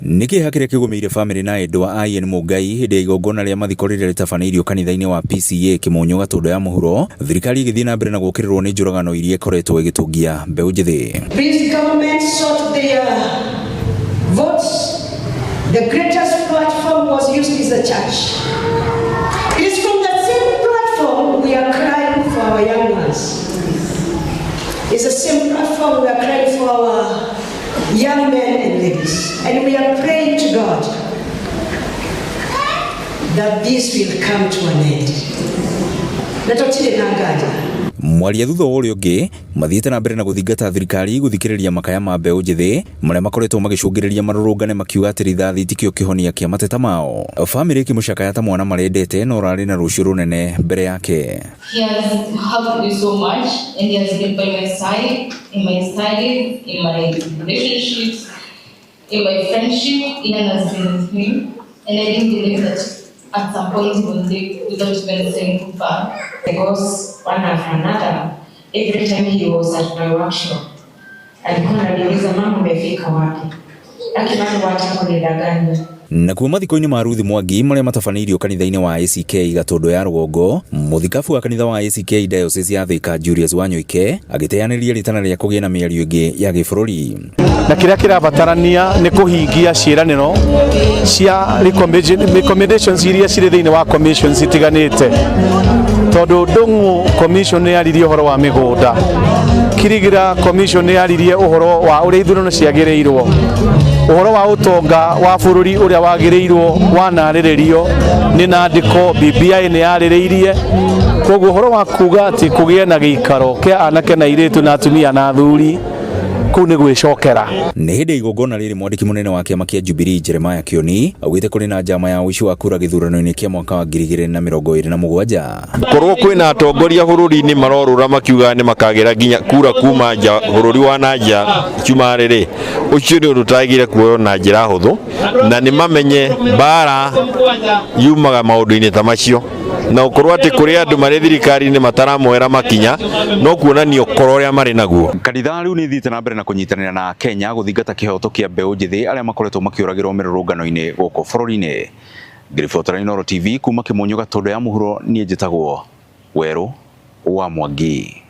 Nĩ kĩeha kĩrĩa kĩgũmĩire famĩlĩ na endwa a Ian Mũngai hĩndĩ ya igongona rĩa mathiko rĩrĩa rĩtabanĩirio kanitha-inĩ wa PCEA Kĩmũnyũ Gatũndũ ya Mũhuro, thirikari ĩgĩthiĩ na mbere na gũũkĩrĩrwo nĩ njũragano iria ĩkoretwo ĩgĩtũngia mbeũ njĩthĩ. This government sought their votes. The greatest platform was used is the church. It is from the same platform we are crying for our young ones. It's the same platform we are crying for our young men and ladies. And we are praying to God that this will come to an end. Na tũtirĩ na nganja. Mwaria thutha wa ũrĩa ũngĩ mathiĩte na mbere na gũthingata thirikari gũthikĩrĩria makaya ma mbeũ njĩthĩ marĩa makoretwo magĩcũngĩrĩria marũrũngane makiuga atĩ rithathi tikĩo kĩhonia kĩa mateta mao. Bamĩrĩ ĩkĩmũcakaya ta mwana marendete no ũrarĩ na rũciũ rũnene mbere yake. He has helped me so much and he has been by my side in my studies, in my relationships, in my friendship. Ian has been with me, and I didn't believe that at some point he would leave without even saying goodbye. Because one after another, every time he was at my workshop, alikuwa ananiuliza, "Mama, umefika wapi? Aki mama, wacha kunidanganya." Nakuo mathiko-inĩ ma Ruth Mwangi marĩa matabanĩirio kanitha-inĩ wa ACK Gatũndũ ya Rũgongo, mũthikabu wa kanitha wa ACK Diocese ya Thika Julius Wanyoike agĩteanĩria rĩtana rĩa kũgĩa na mĩario ĩngĩ ya gĩbũrũri. Na kĩrĩa kĩrabatarania nĩ kũhingia ciĩranĩro cia recommendations iria cirĩ thĩinĩ wa commissions itiganĩte, tondũ Ndung'u Commission nĩ yaririe ũhoro wa mĩgũnda, Kirigira Commission nĩ yaririe ũhoro wa ũrĩa ithurano ciagĩrĩirwo, ũhoro wa ũtonga wa bũrũri ũrĩa wagĩrĩirwo wanarĩrĩrio nĩ nandĩko, BBI nĩ yarĩrĩirie. Koguo ũhoro wa kuga atĩ kũgĩe na gĩikaro kĩa anake na airĩtu na atumia na athuri, kũu nĩ gwĩcokera. Nĩ hĩndĩ ya igongona rĩrĩ, mwandĩki mũnene wa kĩama kĩa Jubilee Jeremiah Kioni augĩte kũrĩ na njama ya ũici wa kura gĩthurano-inĩ kĩa mwaka wa 2027. Korwo kwĩna atongoria bũrũri-inĩ marorũra makiuga nĩ makagĩra nginya kura kuma nja bũrũri wa na nja cumarĩ rĩ, ũcio nĩ ũndũ ũtagĩrĩire kuoywo na njĩra hũthũ, na nĩ mamenye mbara yumaga maũndũ-inĩ ta macio, na gũkorwo atĩ kũrĩ andũ marĩ thirikari-inĩ mataramoera makinya no kuonania ũkora ũrĩa marĩ naguo. Kanitha rĩu nĩ ithiĩte na mbere na kũnyitanĩra na Kenya gũthingata kĩhoto kĩa mbeũ njĩthĩ arĩa makoretwo makĩũragĩrwo mĩrũrũngano-inĩ gũkũ bũrũri-inĩ. Ngĩribotera Inooro TV kuma Kĩmũnyũ Gatũndũ ya Mũhuro, niĩ njĩtagwo Werũ wa Mwangi.